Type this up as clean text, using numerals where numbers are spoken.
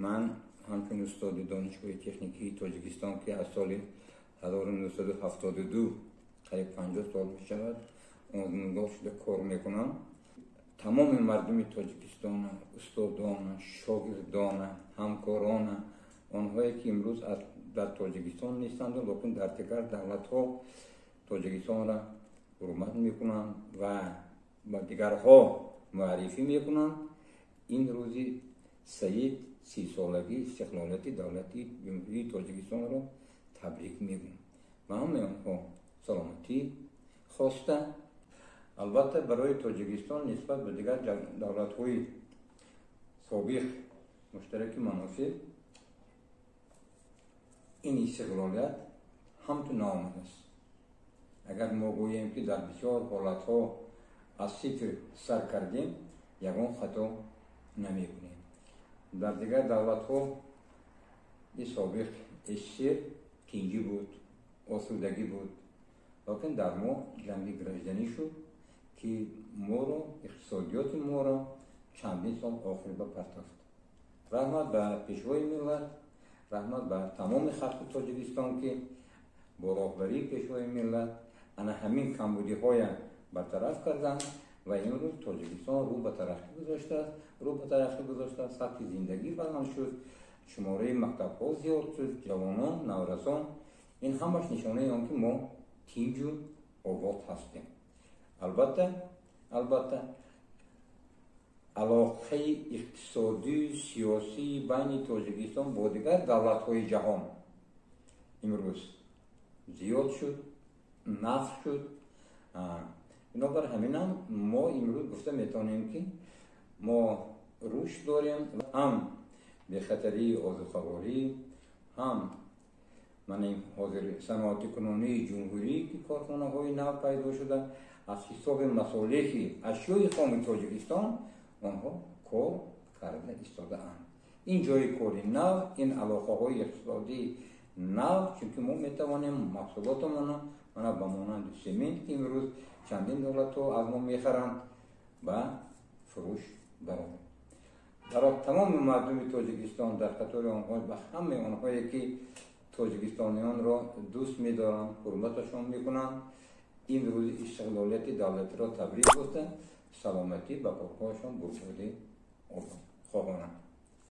Ман ҳамчун устоди Донишгоҳи техникии Тоҷикистон, ки аз соли 1972, қариб 50 сол мешавад, омӯзгор шуда кор мекунам, тамоми мардуми Тоҷикистона, устодона, шогирдона, ҳамкорона, онҳое ки имрӯз дар Тоҷикистон нестанд, лекин дар дигар давлатҳо Тоҷикистонро ҳурмат мекунанд ва ба дигарҳо муаррифӣ мекунанд, ин рӯзи саид 30-солагии истиқлолияти давлатии Ҷумҳурии Тоҷикистонро табрик мегӯям. Ба ҳамаи онҳо саломатӣ хоста. Албатта, барои Тоҷикистон нисбат ба дигар давлатҳои собиқ муштараки манофеъ ин истиқлолият ҳамту наомадааст. Агар мо гӯем, ки дар бисёр ҳолатҳо аз сифр сар кардем, ягон хато намекунем. Дар дигар давлатҳо и собиқ СССР тинҷӣ буд, осудагӣ буд, лекин дар мо ҷанги гражданӣ шуд, ки моро, иқтисодиёти моро чандин сол охир ба партофт. Раҳмат ба Пешвои миллат, раҳмат ба тамоми халқи Тоҷикистон, ки бо роҳбарии Пешвои миллат ана ҳамин камбудиҳоя бартараф карданд ва имрӯз Тоҷикистон рӯ ба тараққӣ гузоштааст, рӯ ба тараққӣ гузоштааст. Сатҳи зиндагӣ баланд шуд, шумораи мактабҳо зиёд шуд, ҷавонон, наврасон. Ин ҳамаш нишонаи он ки мо тинҷу обод ҳастем. Албатта, алоқаи иқтисодию сиёсии байни Тоҷикистон бо дигар давлатҳои ҷаҳон имрӯз зиёд шуд, наф шуд. Бинобар ҳаминам мо имрӯз гуфта метавонем, ки мо рушд дорем, ҳам бехатарии озуқаворӣ, ҳам мана ҳозир саноатикунонии ҷумҳурӣ, ки корхонаҳои нав пайдо шуда, аз ҳисоби масолеҳи ашёи хоми Тоҷикистон онҳо кор карда истодаанд. Ин ҷои кори нав, ин алоқаҳои иқтисодии нав, чунки мо метавонем маҳсулотамонро, мана ба монанди семент, ки имрӯз чандин давлатҳо аз мо мехаранд, ба фурӯш барорем. Барои тамоми мардуми Тоҷикистон, дар қатори онҳо ба ҳамаи онҳое ки тоҷикистониёнро дӯст медоранд, ҳурматашон мекунанд, ин рӯзи истиқлолияти давлатиро табрик гуфта, саломатӣ, ба корҳояшон бурдборӣ хоҳонам.